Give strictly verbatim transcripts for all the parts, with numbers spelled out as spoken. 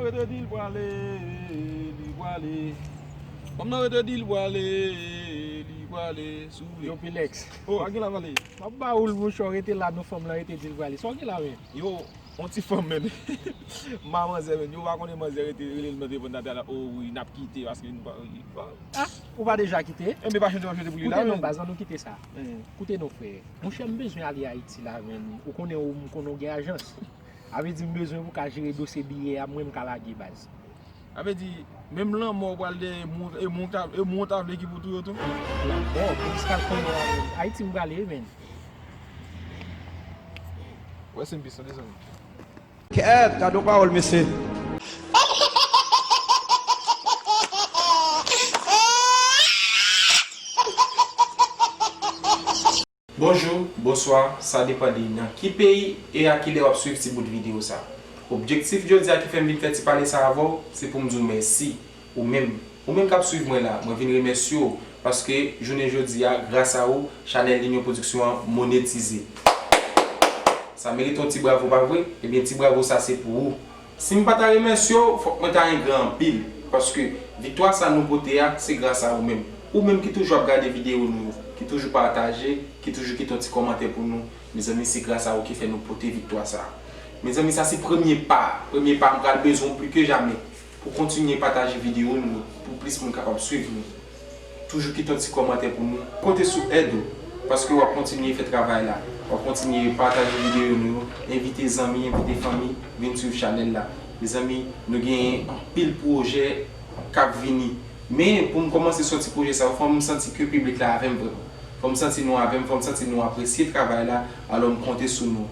Rete di l pwale, li pwale. Fanm nan rete di l pwale, li pwale. Si w vle. Yo, Pilex. Oh, a gen la pale. M ap ba ou l, monchè, rete la, non, fanm nan rete di l pwale. Sa w gen la, men? Yo, yon ti fanm, men. Ma manzè, men. Yo pa konnen manzè rete rele l nan telefòn nan, la, oh, wi, n ap kite, paske nou pa, wi, pa. Ah, ou pa deja kite? Enben, pa chante, pa chante pou li la, men. Koute non, baz, ann nou kite sa. Koute non, frè. Monchè, m bezwen ale Ayiti la, men. Ou konnen ou, m konnen w gen ajans. A vle di m bezwen pou ka jere dosye biyè a, mwen m ka lage, baz. A vle di, menm lanmò ou pral dèyè, e moun, e moun ta, e moun ta vle ki pou touye w tou? Lanmò, polis pral touye w, Ayiti m prale, wi, men. Rest in peace, mezanmi. Kèt, gade yon pawòl, mesye. Bonjou, bonswa, sa depann de nan ki peyi e a kilè w ap swiv ti bout videyo sa. Objektif jodi a ki fè m vin fè ti pale sa avè w, se pou m di w mèsi, ou menm. Ou menm k ap swiv mwen la, mwen vin remèsye w, paske jounen jodi a, gras a ou, chanèl Linyon Production an monetize. Sa merite yon ti bravo, pa vre? Ebyen, ti bravo sa se pou ou. Si m pa ta remèsye w, fòk mwen ta renmen anpil, paske viktwa sa nou pote a, se gras a ou menm. Ou menm ki toujou ap gade videyo nou yo, ki toujou pataje, ki toujou kite yon ti kòmantè pou nou, mezanmi, se gras a ou ki fè nou pote viktwa sa. Mezanmi, sa se premye pa. Premye pa, m pral bezwen w pli ke jamè pou kontinye pataje videyo nou yo, pou plis moun kapab swiv nou. Toujou kite yon ti kòmantè pou nou. Konte sou èd ou, paske w ap kontinye fè travay la. W ap kontinye pataje videyo nou yo, envite zanmi, envite fanmi, vin swiv chanèl la. Mezanmi, nou genyen anpil pwojè k ap vini. Men, pou m kòmanse sòti pwojè sa yo, fò m santi ke piblik la avè m vrèman. Fò m santi nou avè m, fò m santi nou apresye travay la, alò m konte sou nou.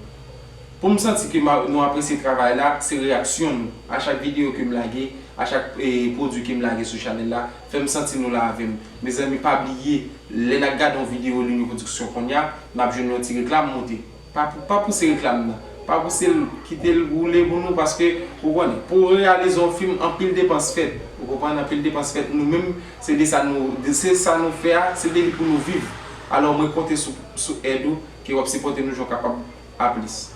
Pou m santi ke ma, nou apresye travay la, se reyaksyon nou. A chak videyo ke m lage, a chak, e, pwodui ke m lage sou chanèl la, fè m santi nou la avè m. Mezanmi, pa bliye, lè n ap gade yon videyo Linyon Production kounye a, n ap jwenn yon ti reklam monte. Pa pou, pa pouse reklam nan. Pa pouse l, kite l woule pou nou, paske, ou konnen, pou reyalize yon fim, anpil depans fèt. Ou konprann, anpil depans fèt. Nou menm, se de sa nou, de, se sa nou fè a, se de li pou nou viv. Alò, mwen konte sou, sou èd ou, ke w ap sipòte nou jan w kapab a plis.